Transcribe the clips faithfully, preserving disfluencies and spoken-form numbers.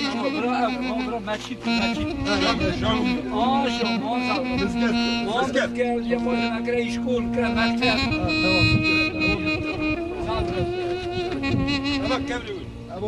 Bira, bira, mescid, mescid. Şam. Aa, şam, Mizgit. Mizgit. Mizgit, ya, bu ne kadar iş kol, kadar mektep. Ama kevri. Ama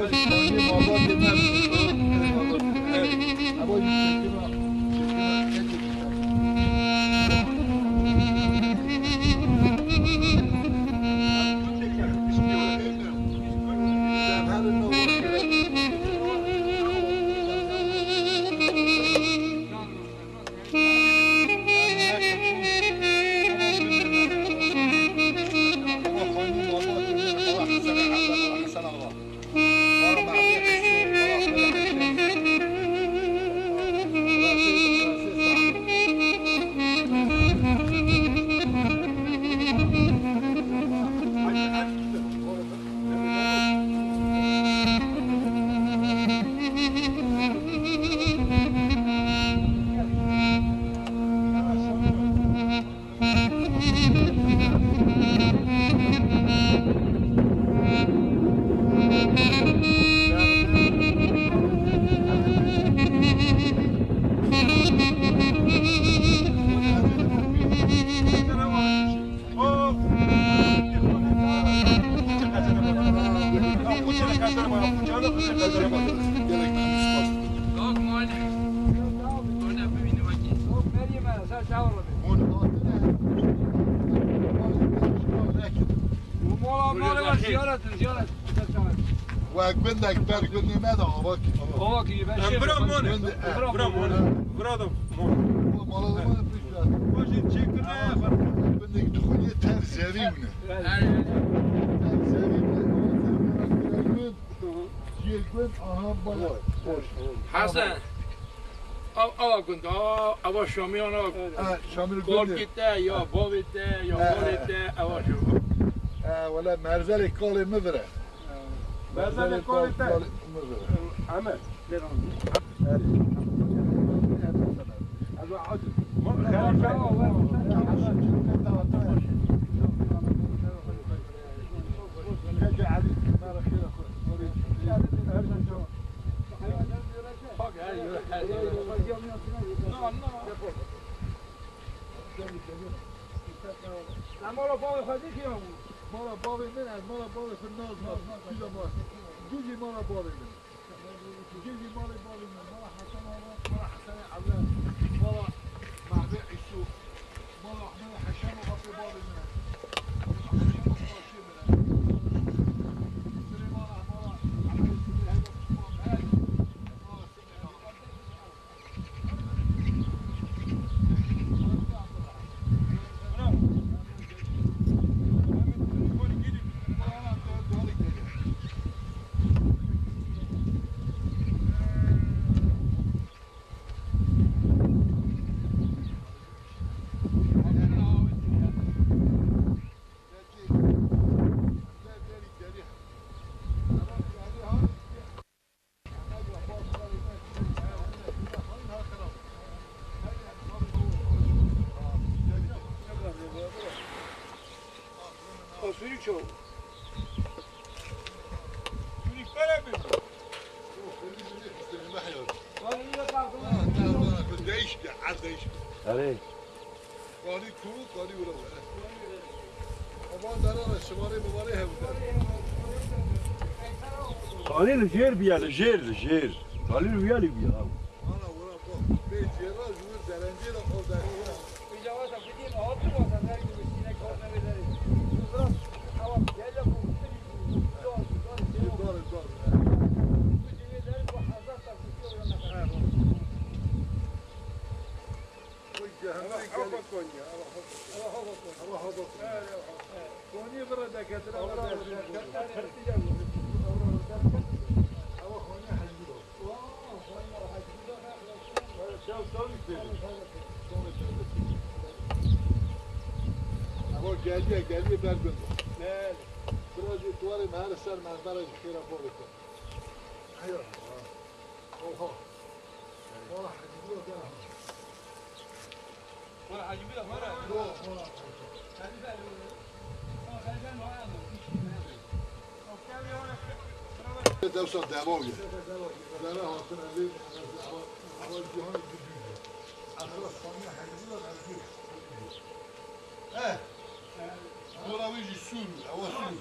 Ziyaret, ziyaret. Ve gundek ber gundê me de ava ki. Ava ki, ben şey. Bira mane. Bira mane. Bira da mane. Mala da mane. Bajin çekirne. Gundek tu xwediyê ter zerî bûne. Ter zerî bûne. Yê gund, aha, bala. Hasan. Ev, ev gund, ev, ev Şamiyan ev. Ha, Şamil gund. Kalkê te, ya bavê te, ya malê te, ev Şamiyan. Ha, wele merzelê kalê mi vire. Merzelê kalê te. Kalê mi vire. Eme. Erê. Ez aciz. Mala bavê xwe dikî ya. Mala bavê min, ez mala bavê xwe nazim. Kîja bavê. Gijî mala bavê min. Gijî malê bavê min. Mala Hesen Ağa, mala Hesenê Ewle, mala Mehbê Îsû, mala Ehmedê Heşem û xasê bavê min. Heşem û xasê min. Silêman Ehmala, Ehmedê Silê, Heyda Osman, her. Mala Silê. Değişti, her değişti. Erê. Kanî ku, kanî wira were. Aman dara re, şimarê mimarê hewdar. Kanî li jêr biya, li jêr, li jêr. Kanî li viya li biya. Ana wira bak, bê jêra ji wir derencê de o derê. Dar, dar. Oy, cehennem. Ewa hava Konya, ewa hava Konya. Ewa hava Konya. Ewa hava Konya. Konyê bira deketire, ewa hava Konya. Ewa Konya hezî bak. Ewa çav çav yükseldi. Ewa geliye, geliye bergin. Biraz bir tuvarê me her ser mermere xêra bol. Heya. Oha. Wala hecî bira gel. Wala hecî bira, wala. Yo, wala. Dewsa dema ye. Zere hatine vê, ewa, ewa cîhanê didû ye. Ewa saniye heyvûna hevdû. Eh. Gola wî jî sûr, ewa sûr.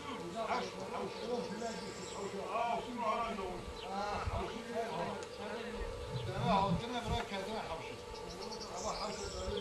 Dere hatine bira ketine hewşê. Ewa hewşê berê.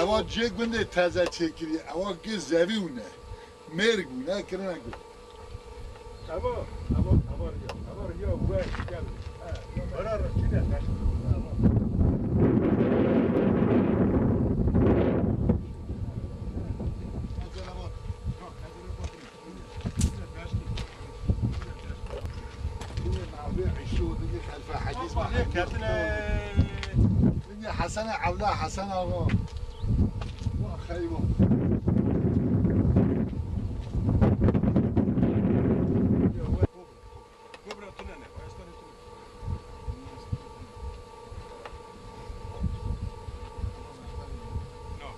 Ewa cê gundê teze çêkirî, ewa gê zevî wine. Mêr bûne, kirine gund. Ewa, ewa, ewa riya, ewa riya we gel. He, ya bera rastine taş. Ewa. Ketine. Dinya Hesen Evla Hesen Ağa. Vah heyvan. Kobra tune ne, o esta ne tune. No.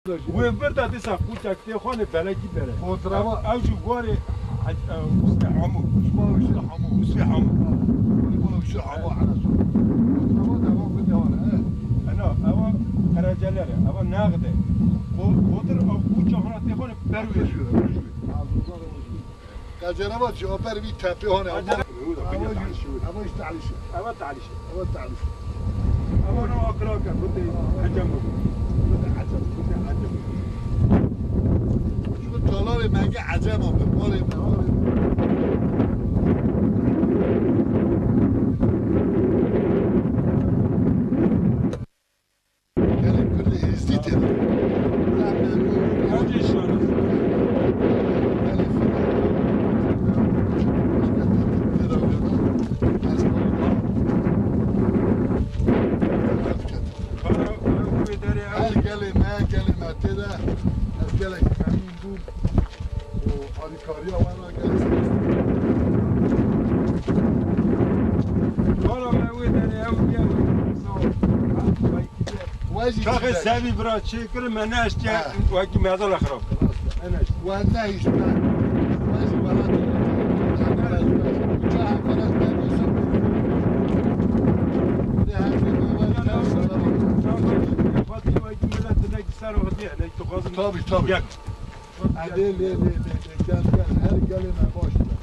Wê vir de dîsa qûçek tê xanê belekî bere. Kontrava. Ew jî warê ec-, ew, Hüsnü Hamû. Osman Hüsnü Hamû. Hüsnü Hamû. Ha, Osman Hüsnü Hamû, Enes. Kontrava devam bide hane, he. Ena, ewa qerecelere, ewa nexde. Ko-, kotir ew qûça hana tê xanê berwê. Berwê. Ha, zorlar olsun. Qecereva cî aper vî tepê hane. Qecere-, Ama, ama işte alişe. Ewa talişe. Ewa talişe. Ewa no akrake, bu de Ecem bu. Bu de Ecem. Bu de Ecem. Şu talarê menge Ecem abi. Malê me, malê me. Gelê Kurdê Êzdî tê de. Hocê şanî. Para, para wê derê ew. Her gelê me, gelê me tê de. Ez gelekî memnûn bûm. û alîkariya wan ra gelek spas dikim. Valla me wê derê ew bûye, wê sağ ol. Wê jî Çaxê çi de- sevî bira çêkirin, me neştiye Ha. wekî medala xirab. Rast e. Me neştiye. Wê nehişt me. Wê jî welat. Çaxê xelas me. Wê her şey me. Wê Ya, ya, ya, ya, wekî millet ne ser o diye, ne tu xwazim Tabii, tabii. Gel. Lê, lê, lê, lê, lê, gel, gel, her gelê me baş be.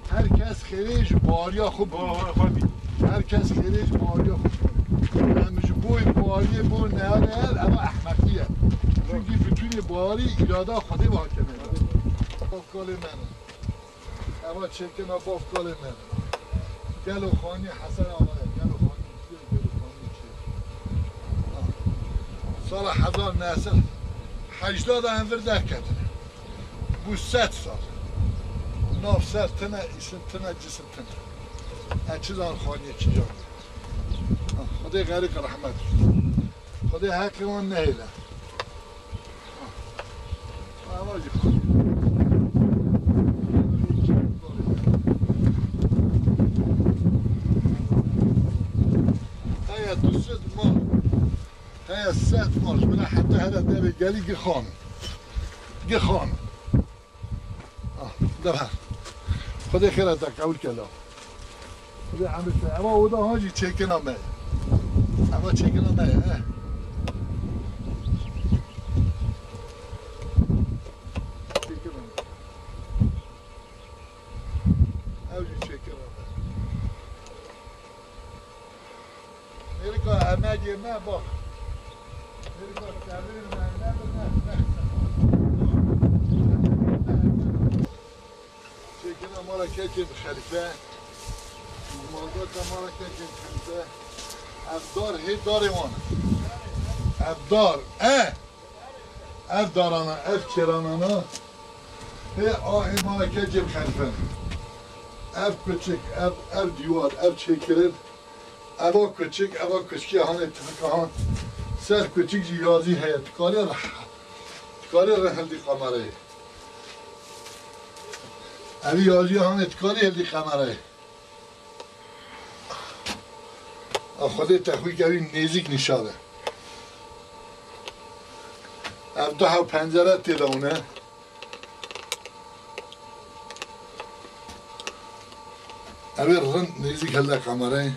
Her kes xêrê ji bariya xwe bû. Wa, wa, xwe bî. Her kes xêrê ji bariya xwe bû. Em ji bo bariyê bo neyare her, eva ehmeqî ye. Çünkü bütünê bari irada Xwedê ve hakeme. Bavkalê me ne. Eva çêkirina bavkalê me ne. Gelo xanî Hesen Ağa ye, gelo xanî Sala hezar neh sed hejda de em vir derketine. Bû sed sal. Nav ser tine, îsim tine, cisim tine. Ez çi zan xaniyê çi can. Xwedê xerîk rehmet. Xwedê heqê wan nehêle. Ava jî xaniyê. Heye du sed mal. Heye sed mal ji min re heta here devê gelî gixan. Gixan. Ah, dev her. Xwedê xêra te qewil ke la. Xwedê emir te. Eva oda ha jî çêkina me. Eva çêkina me ye, he. Çêkina me. Ew jî çêkina me. Êrika emegê me bak. Êrika tevê me ne ne ne. Çêkina mala kekê bi xelîfe. Malbata mala kekê bi xelîfe. Ev dar hê darê wan e. Ev dar e. Ev darana, ev kêranana. Hê a hê mala kekê bi xelîfe. Ev kuçik, ev, ev dîwar, ev çêkirin. Eva kuçik, eva kuçikê hanê tifika han. Ser kuçik jî yazî heye. Tikarê re, tikarê re hildî kamerayê. Evî yazî hanê tikarê hildî kamerayê. A Xwedê te xwî kevî nêzîk nîşa be. Ev du hew pencere tê de hûn e. Ew ê rind nêzîk hilde kamerayê.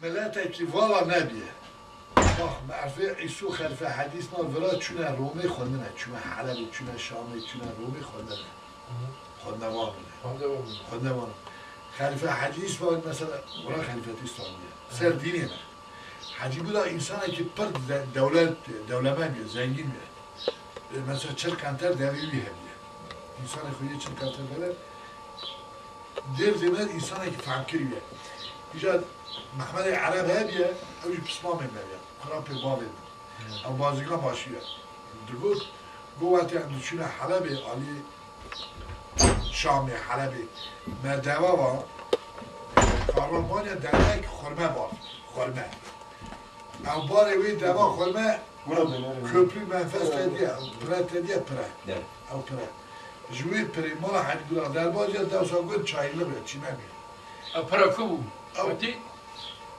Miletekî vala nebiye. Bax, merfê Îsû Xelîfe Hedî Îsmaîl vira çûne Romê xwendine, çûne Helebê, çûne Şamê, çûne Romê xwendine. Xwendine wan bûne. Xwendine wan bûne. Xelîfe Hedî Îsmaîl mesela vira xelîfetî Îslamî ye. Ser dînê me. Hecî Bûda însanekî pir de-, dewlet, dewlemend bûye, zengîn bûye. E, mesela çil qenter devê wî hebûye. Însanê xwe yê çil qenter devê. Dêv dême însanekî fehmkirî ye. Îca Mehmedê Ereb hebûye, ew jî pismamê me ye. Xirapê bavê min. Ew bazîka başî ye. Digot, got wextê em diçûne Helebê alî Şamê, Helebê. Me deva va, Karabaniya dernek xurme bar. Xurme. Ew barê wê deva xurme, köprü menfez tediye, ew pire tediye pire. Ew pire. Ji wê pirê mala Hecî Bûda derbas ya dewsa got çayırlık ya, çîmen ya. Ew pira ku bû? Ew Wekî?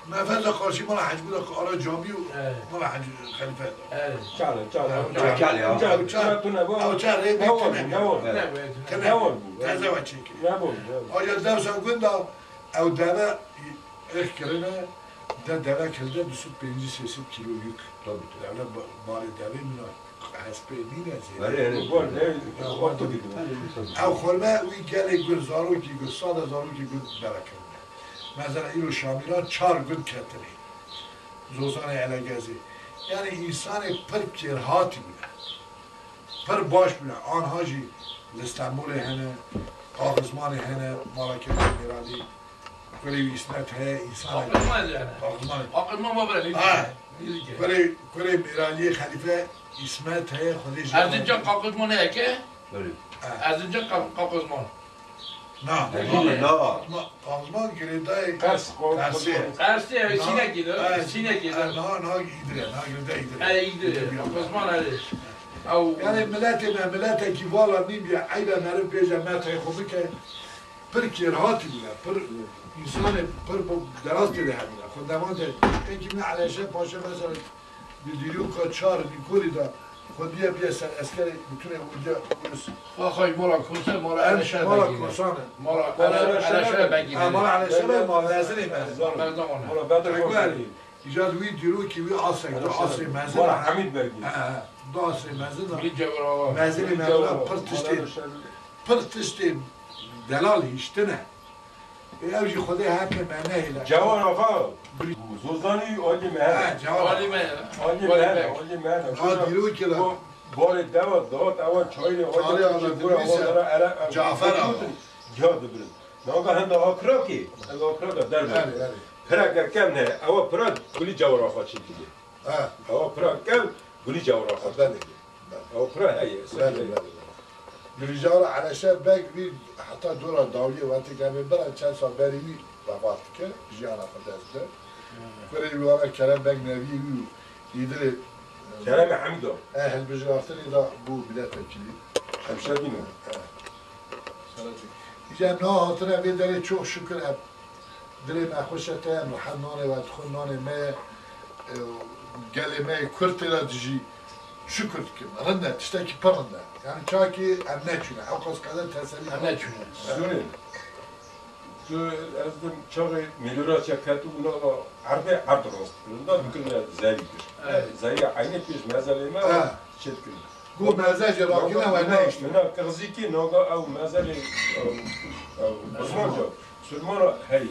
Menfeza qarşî mala Hecî Bûda ku ara camî û Evet. mala Hecî Xelîfe. Evet. Çal e, çal e. Ew Ew çal. çal e, ya. Çal, Ew çal. çal, tu ne bu? Ew çal, rê Ne bî var tine bu, ne bî. var? Tine. Ne var bu? Teze ve çekî. Ne bu? Ne bu? Aja dewsa gunda ew deve êx kirine, de deve kirde du sed pêncî sê sed kîlo yük. Tabii, tabii. Devlet ba-, barê devê min a hespê nîne zêde. Erê, erê. Gol, ne? Ew xurme wî gelê gund, zarokî gund, sade zarokî gund deve kirine. Mesela îro Şamîran çar gund ketine. Zozanê Elegezê. Yani însanê pir kêrhatî bûne. Pir baş bûne. Anha jî li Stenbolê hene, Qaxizmanê hene, mala Kemal Mîralî. Kurê wî Îsmet heye, însan heye. Qaxizman yani. Qaxizmanê. Qaxizman ma bira. Ha. Kurê, kurê Mîraliyê Xelîfe Îsmet heye, Xwedê jê Erzincan Qaxizman heye ke? Belê. Ha. Erzincan Qa-, Qaxizman. Na. Erzincan, na. Ma, Qaxizman girêdayê Qers, Qers, Qers, Qers, Qers. Qers diye, Na, Sînekî de, ha, Sînekî de. Ha, na, na, îdire, na, girêdayê îdire. Ha, îdire. Îdire. Qaxizman, ha. Ew Yani miletê me, miletekî vala nîn bîye, eybe meriv bêje, metayê xwe bike. Pir kêrhatî bûne, pir însanê pir bo-, derast tê de hebûne. Xwe deman de, pekî min Eleşe Paşa mesela di dîroka çar Nîkolî de xwe diye biye ser eskerê, bûtûnê Urdiya Urus. Axay mala Kosa, mala Em Eleşe mala Begî. Kosan e. Mala Mala Ele-, Eleşe Eleşe Begî. Ha, mala Eleşe Begî, mala mezinê me. Mezin wan e. Mala Bedr Tekber. Begî. Îca di wî dîrokî wî asrek, du asrê mezin. Mala Hemîd Begî. He, he, du asrê mezin. Wî cewra. Mezinê mezin pir tiştê, pir tiştê delal hiştine. Ê, ew jî Xwedê heke me nehêle. Cewar Axa, Zozanî alî me hene. He, Cewar. Alî me hene. Alî me hene, alî me hene. Ha, dîrokê la. Barê dewa, dawat ewa çayê, Çayê alî ala gura, dibîse, wan dara, ere, Cafer Axa. Ciha dibirin. Nava henda Akrakê, ev Akraka derbe. Erê, erê. Pireke kevn heye, ewa pira Gulî Cewra xwe çêkiriye. Ha. Ewa pira kevn Gulî Cewra xwe çêkiriye. Belê. Ewa pira heye, Belê, belê, belê. Gulî Cewra Eleşe Beg wî heta dora dawiyê wextê ke em ê birin çend sal berî wî wefat dike, jiyana xwe dest dide. Kurê wî wana Kerem Beg Neviyê wî û Îdirê Kerem Hemdo. E, hilbijartinê da bû milletvekilî. Hemşerbîn e. E. Îca na hatine vê derê çok şükür em dilê me xweş e te em rehet nanê we dixwin nanê me ye. E, gelê me yê Kurd tê de dijî şükür dikim. Rind e, tiştekî pir rind e. Yani çakî em neçûne. Ew qas qede teselî Em neçûne. Sûrê. Tu, ez dim çaxê melîorasya ketibû nava erdê, erd rast kirin. Da dikirine zerî kir. Evet. Zerî eynê pêş mezelê me Ha. çêt kirin. Got meze jî rakine we Mina, nehiştin. Mina Kirzîkî naga ew mezelê, ew, ew, Osmanca, Surmana heye.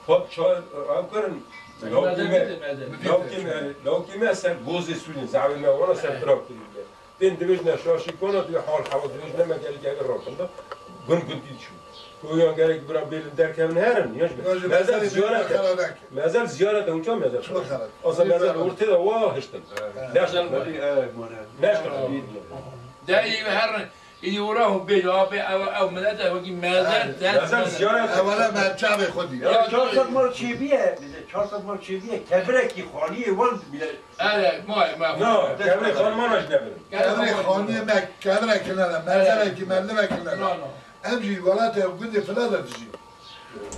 Pat çar, ew kirin, Ew lawkî me, mezel, mezel. lawkî me, lawkî me ser gozê Sûrîn, zehwê me wana ser He. Prag kirî. Tên dibêjne şaşî kona, dibê hal hewa dibêjne me gelî gelî rakinda. Gund gundî çû. Ku yan gerek bira bêlin derkevin herin, yan ji Yan ji mezel mezelê ziyaret e. xera nake. Mezel ziyaret e, unca mezel. Çima xera? Asa Çima mezel xera? Ortê de wa hiştin. Evet. Neştin. Mezel Belê, evet, mane. Neştin. Evet. Dayî ve herin, îdî ora hûn bêjin, abi, ew, ew millet e, wekî mezel, Evet. dest Mezel mezel. ziyaret e. Ewele me çavê xwe dî. Ya, Ya, çar sed mal çêbiye, bize çar sed mal çêbiye, kevirekî xaniyê wan bile Evet, may, may. Na, kevirê xanimana ji ne birin. Kevirê xaniyê me, kevirekî ne de, mezelekî me, livekî ne de. No, no. Em jî welatê gundê file de dijîn.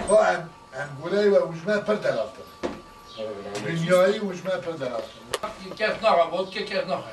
Xwe em, em goreyê we û ji me pir delaltir. Dinyayî û ji me pir delaltir. Kes naxe, vodke kes naxe.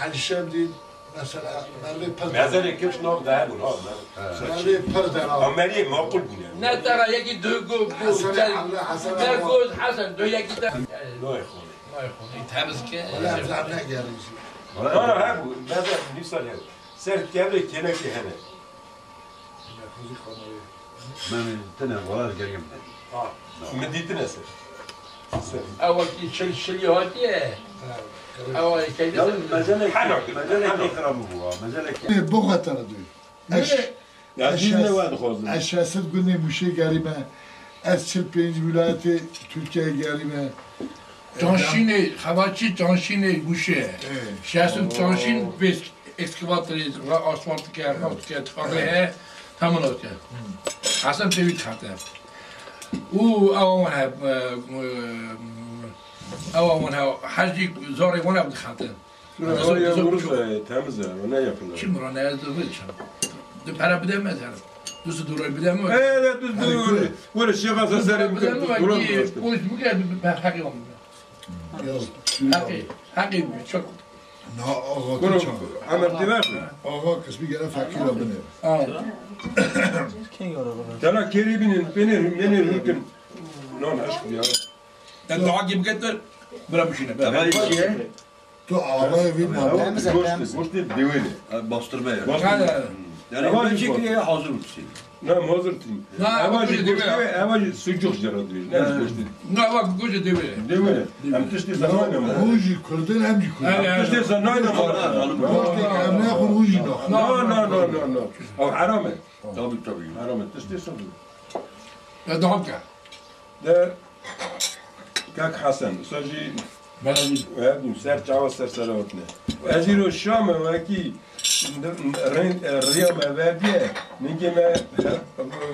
Hecî Şemdîn, mesela, merivê pir Mezelê kirş nav de hebûn, ha, mer-, Merivê pir de nav. Ameriyê maqul bûne. Ne tera yekî du go, go, Hesen gel. Hemle, Hesen Ne Hemle. Go, Hesen, du yekî de. Noy xwe. Noy xwe. Temiz ke. Wala, em zam ne gelin. Wala, hebû, mezel nîsal hebû. Ser kevê kêlekê hene. Mexûzî xanayê. Memê tine, wala, ez geriyam ne. Ha. Min dîtine ser. Ser. Ewa ki çil çilî hatiye. Ha, Ewa keyde Ya, ser. Mezelek, Hano. Mezelek Hano. Xirab bû, ha, mezelek. Ê, bu xatar diyor. Eş, Ya, eş, siz ne var dixwazin? Eş şesit gundê Mûşê gerîme. Ez çil pênc wîlayetê Tirkiyeyê gerîme. Çanşînê, xebatçî çanşînê Mûşê. Ê. Şesit çanşîn vêst. Ekskavatorê re asfalt dike, rast dike, tifaqê heye, tamam dike. Hesen tevî dixete. Û ewa wan he, e, e, ewa wan he, her jî zarê wan he dixete. Sura Zozo, var ya, zozo, burası, zozo. E, temiz ya, o ne yapılır? Kim buranı ez de çim. De para bidem ez her. Düz dolar bidem o. E, de düz dolar. Böyle şefa sesleri Para bidem o, dolar ki burası. Polis bu kadar bir hakkı olmuyor. Yok. Hakkı, hakkı çok. Na, axa Kuro, tu çawa? Emer Diver mi? Axa qismî gere feqîra binê. Ha. Tena kêrî binin, penê, menê hûtin. Lan eşq ya. Ya dua gibi getir, bira bişine, bira. Ama işe. Tu axayê vî navê. Goşt, goşt dewêne. Bastırma ya. Bastırma. Ha, ya. Yani Ama belki bir hazır uçsun. Ne, mazur tî. Na, Eva jî goştê goştê wê, eva jî sucuk jî re dibêjin. Ne, goştê. Na, eva goştê dewê. Dewê. Em tiştê zanayne ma. Hû jî Kurdin, em jî Kurdin. Em tiştê zanayne ma. Goştê em nexwin, hû jî naxwin. Na, na, na, na, na. Ew heram e. Tabii, tabii. Heram e. Tiştê sor. Ya, daha ke. De Kak Hesen, wisa jî Belê. Her du ser çawa ser sere hatine. Ez îro Şam e, wekî rê-, riya me vediye, ningê me her,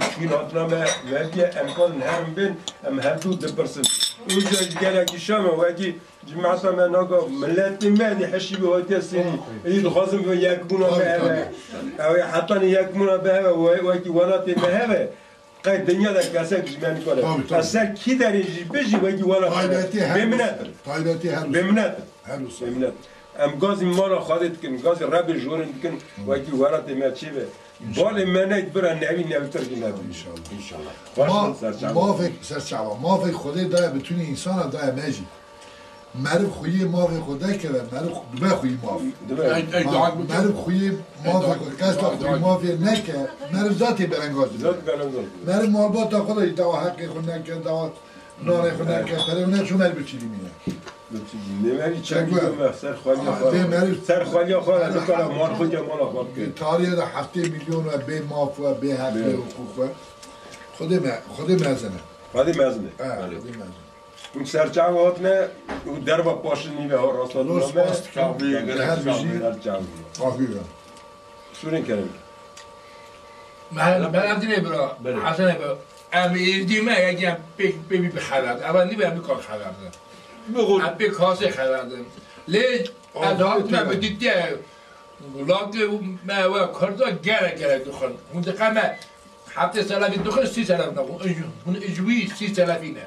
xwîn hatina me vediye, em karin herin bên, em her du dipirsin. Û ji gelekî Şam e, wekî cemaeta me naga, miletê me dî hişî bi hatiye sênî. Ê dixwazin bi yekbûna bi heve. Ew ê hetanî yekbûna bi heve, we-, wekî welatê me heve. Qey dinya de kesek ji me nikare. Tabii, tabii. Ez ser kî derê jî bijî wekî wela xwe. Taybetî her Bêminet in. Taybetî her Bêminet in. Her wisa. Bêminet. Em gazî mala Xwedê dikin, gazî Rebbê ji wir in dikin, wekî welatê me çêbe. Balê me neyt bira nevî newtir jî nebin. İnşallah. İnşallah. Baş Ma-, in serçava. Mafek serçava. Mafek Xwedê daye bütün insana daye me jî. Meriv xweyê mafê xwe dekeve, meriv dibe xweyê maf. Dibe. Ey, ey, Ma-, dua bike. Meriv xweyê mafê xwe, qesta xweyê mafê neke, meriv zatê belengaz dibe. Zat belengaz dibe. Meriv malbata xwe de dawa heqê xwe neke, dawa nanê xwe neke, perê xwe neke, ço meriv bi çî dimîne. Bi çî dimîne. Meriv çek Çek be. Dibe, ser xweliya Aa, xwe. Dê meriv Ser xweliya xwe, Meriv nikare mal xwe ke mala xwe bike. Tarihê de heftê milyon we bê maf we, bê heq, bê Bê. Hiqûq we. Xwedê me, Xwedê mezin e. Xwedê mezin e. Ha, Belê. Xwedê mezin. Hûn serçava hatine û derva paşinî ve ha rasta Dost dame. Paşt Çavê, Her gelek bijî. Çavê, her çavê. Afî be. Sûrên kerem. Me, me evdînê bira, Belê. Hesen be. Em êrdî me, yekî em pê, pê bî bi xeber. Eva nî be, em bikar xeber de. Bixwe. Em pê kasê xeber de. Lê Afî ez hatime te. Bi dîtiye, lakê me ve Kurda gere gere dixwin. Hûn diqe me heftê selefî dixwin, sî selef nexwin. Hûn ij wî sî selefî ne.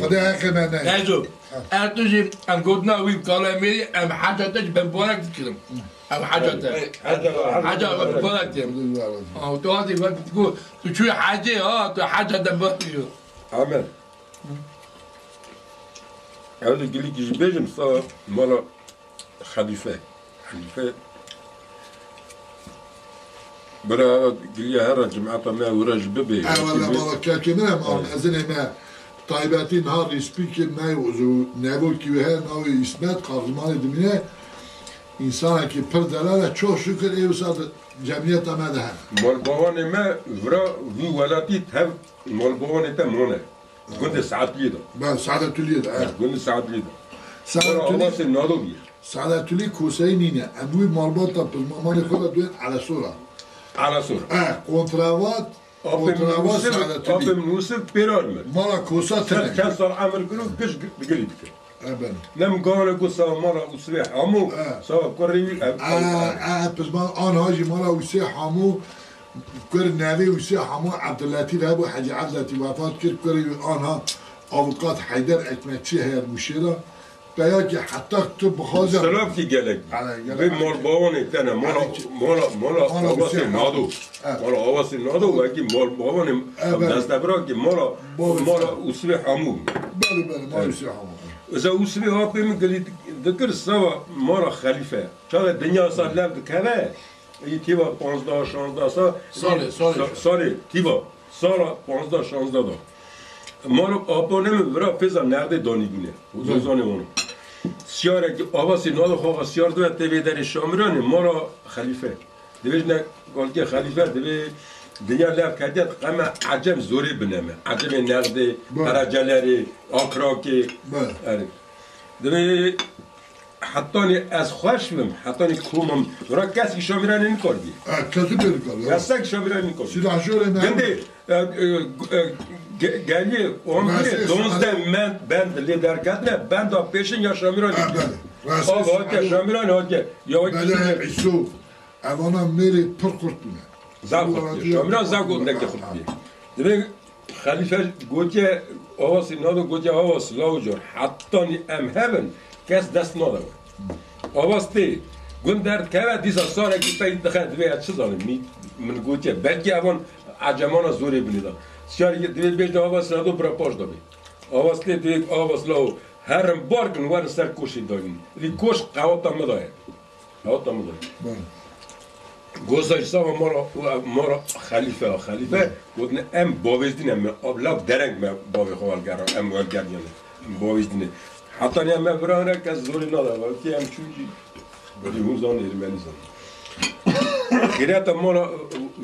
Xwedê heqê me neyê. Nezo, ez tu jî em gotina wî bi Kalemêrî, em heca te jî bi mibarek dikirin. Em heca te. Heca, heca, heca we mibarek dikin. Û tu hatî wek ku tu çûyî hecê ha, tu heca te mibarek dikin. Amin. Ez ê gilîkî jî bêjim, sağ mala Xelîfe. Xelîfe. Bira giliya her cemaeta me wira jî bibê. Eyvallah, mala kekê min e, ma mezinê me, taybetî niha rîspîkê me û nevokî wê heye, navê Îsmet, Qazmanê dimîne. Însanekî pir delal e, çok şükür ê wisa di cemiyeta me de hene. Malbawanê me vira vî welatî tev malbawanê te mane. Gundê Saetliyê de. Ben, Saetliyê de, he. Gundê Saetliyê de. Saetliyê. Awasê Nado bî. Saetliyê Koseyî nîne. Em wî malbata pizmamanê xwe de duyên Elesora. Elesora. E, kontravat, kontravat Saetliyê. Apê min Yusuf pêrar me. Mala Kosa tine. Çend sal emir kir û giş digirî dikir. E, ben. Nem gavane ku sava mala Usvê Hamo, sava kurê wî, e, e, e, pizman anha jî mala Usvê Hamo, kur nevê Usvê Hamo Ebdulletîf hebû, Hecî Ebdulletîf wefat kir, kurê wî anha avukat Heyder Ekmekçî heye Mûşê de. Peyakê heta tu bixwaze. Selam ki gelek. Vê malbawanê te ne, mala, mala, mala Awasê Nado. Mala Awasê Nado, wekî malbawanê destebra ki mala, mala Usvê Hamo. Belê, belê, mala Usvê Hamo. Eza Usvê apê min gilî dikir sava mala Xelîfe. Çaxê dinya sa lev dikeve. Ê tîva panzdeh şanzdeh sa-, Salê, salê. sa-, salê, tîva, sala panzdeh şanzdeh da. Mala apo ne min vira pêza nexdê danîbûne. Zozanê wan. Siyarekî avasî nado xaxa siyar dibe tê vê derê Şamiranê, mala Xelîfe. Divê ne galkê Xelîfe, divê dinya lev ketiye, qeme ecem zorê bineme. Ecemê nexdê, Bale. Qerecelerê, Akrakê. Bale. Erê. Divê Hetanî ez xweş bim, hetanî komim, vira kesekî Şamiranê nikar bî. E, kesî pê nikar bî. Kesekî Şamiranê nikar bî. Sîlahşorê me. Gindê, e, e, e, ge-, geliyê, wan Mesih, girê, donzdeh Mesih. Men, bend lê derketine, benda pêşin ya Şamiranê. E, belê. Mesih, Abi, hatiye Mesih. Şamiranê, hatiye. Ya, Belê, Îso. Evana mêrê pir xurt bûne. Zaf xurt bûye. Şamiran zaf gundekê xurt bûye. Divê Xelîfe gotiye, Avasî nado gotiye, Awas, lawo car, hetanî em hebin, kes dest nade. Awas tê, gund derdikeve, dîsa sarekî pey dixe, divê ez çi zanim, min, min gotiye, belkî evan ecemana zorê binê da. Siyar divê bêjne Awas nado bira paş da bê. Awas tê, divê Awas lawo, herin bar kin, werin ser koşê dayîn. Vî koş qewata min da ye. Hewta min. Bale. Goza ji sava mora, mora Xelîfe, Xelîfe, Bale. Gotine em bavêzdî ne, me, lav dereng me bavê xwe welgera, em welgeriyane. Em bavêzdî ne. Heta ne me viran re kes zorê nada, wekî em çû jî, Belê. Hûn zan, Ermenî zan. Xîreta mora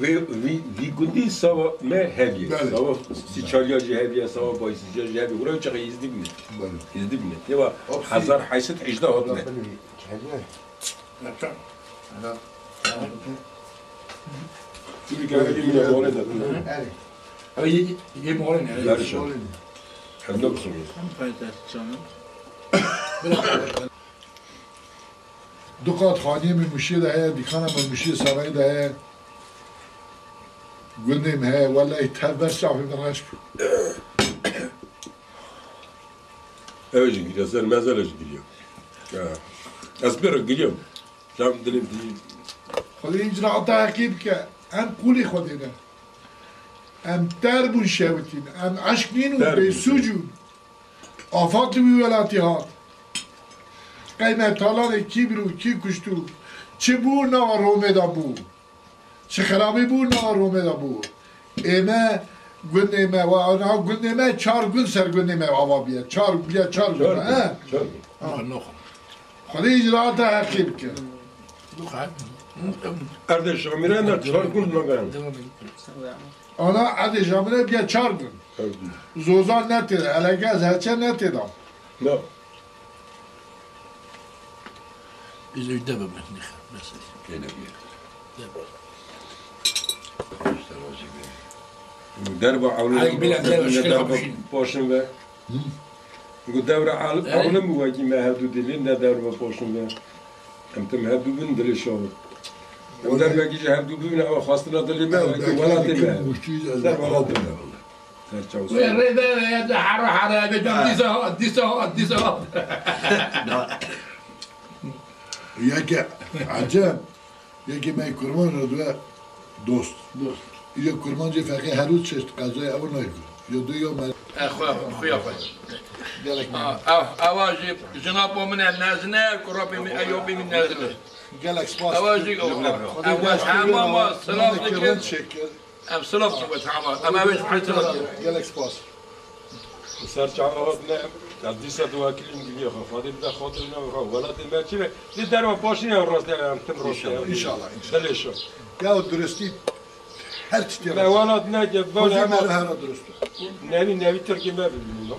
vê, vî, vî gundî sava me heviye. Bale. Sava Sîçaliya jî heviye, sava Bayisîciya jî heviye. Ura çaxa Êzdî bine. Bale. Êzdî bine. Têva Hepsi. Hezar heyşsed hejda hatine. Bale. Çûrî gavê yê mine bale de. Erê. Ew yê, yê mole ne? Erê. Erê. Hem de bisin. Hem paytaxt canım. Du qat xaniyê min Mûşê de heye, dîkana min Mûşê Serayê de heye. Gundê min heye, wellahî tev ber çavê min reş bû. Ew jî giriya, ser mezele jî giriya. Ya. Ez pê re giriyam. Çav dilê min dilê. Xwedê îcraata heqî bike. Em qûlê Xwedê ne. Em ter bûn şewitîn. Em eşq nîn û Ter bûn bêsûc şewitîn. Ûn. Afat li wî welatî hat. Qey me talanê kî bir û kî kuşt û çi bû nava Romê de bû. Çi xerabî bû nava Romê de bû. Ê me, gundê me, wa, na gundê me, çar gund ser gundê me ava bîye. Çar, bîye çar gund, Çar he? gund, çar gund. Ha. Noxa, noxa. Xwedê îcraata heqî bike. Noxa. Erdê Şamîran de çar gund me ben. Devam edin. Ana erdê Şamîran bîye çar gund. Çar gund. Zozan ne tê, Elegez, Heçe ne tê da. Ne? Biz öyle demem, ne, mesela. Gene bir. Demem. Derba Ay, ewlin, bile, bile, ne şey derba yapmışsın. Poşin ve. Hı? Bu devre al-, Evet. Ewlin bu vaki me hevdu dilin, ne derba poşin ve. Em tim hevdu bin dilê şavi. Em Öyle. Derba gece hevdu bin, ama xwestina dilê me, Ay, vaki belki welatê iki me. Muştuyuz, ez Derba de welatê me. Ser çaw Wê sor. Rê de, rê de, hara, hara, de, Ha. Dîsa hat, dîsa hat, dîsa hat. Yeke ecem, yeke me kurman re due dost. Dost. Îca kurmancê feqê her roj çeşt qezayê ew nayku. Ya du ya me- E, xwe, xuya xwe. Gelek A, ev, eva jî jina bo min e nezine, kurapê min, eyobê min nezine. Gelek spas. Eva jî, Xwedê ev, rast ev, kir, ama, ama, silav dikin. Çekir. Em silav dikin, tamam. Em eve silav dikin. Gelek spas. Ser çava hatine, ya dîsa dua kilim gidiyor. Xwedê bide xatir ne, welatê me çi be? Di derva paşî ne rast, em tim rast. İnşallah, inşallah, inşallah. Dilê şo. Ya o dürüstî her tiştê Me rast. Welat ne ki, Xwedê me her dürüst. Nevi, nevi Tirkî me bilmiyor.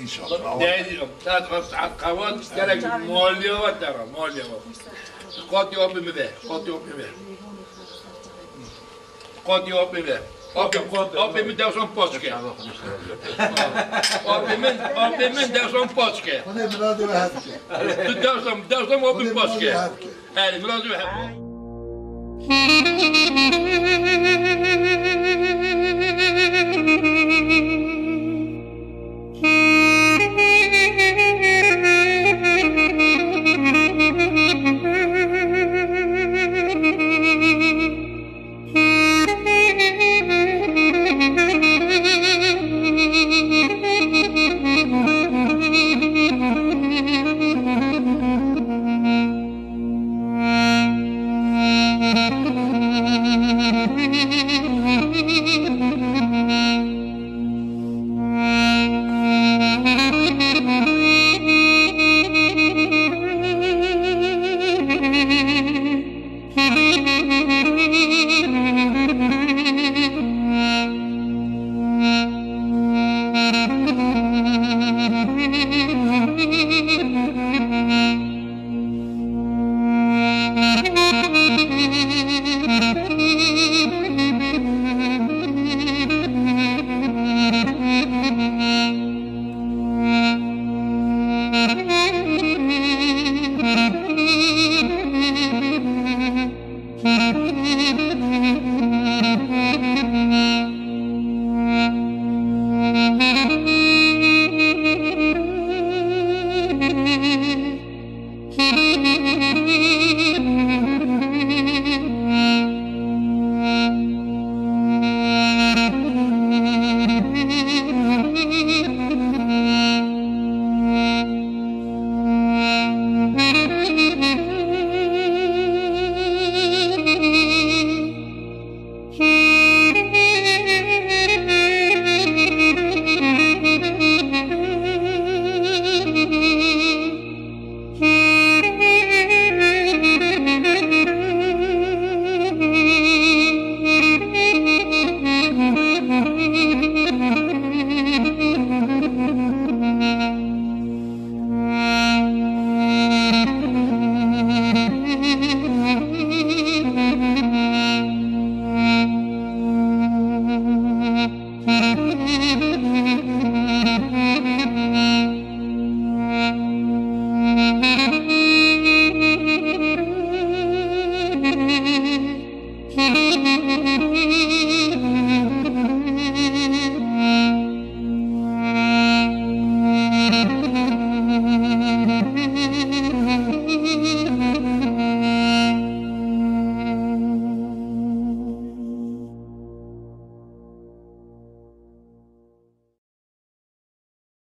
İnşallah. Değilim. Saat kavat gerek maliye var dara, maliye var. Kot yok bir mi be? Kot yok bir mi? Qatî apê me. Apê, apê min dewsan paç ke. Apê min, apê min dewsan paç ke. Xwedê miradê we hevke. Tu dewsan, dewsan apê paç ke. Erê, miradê we hevke.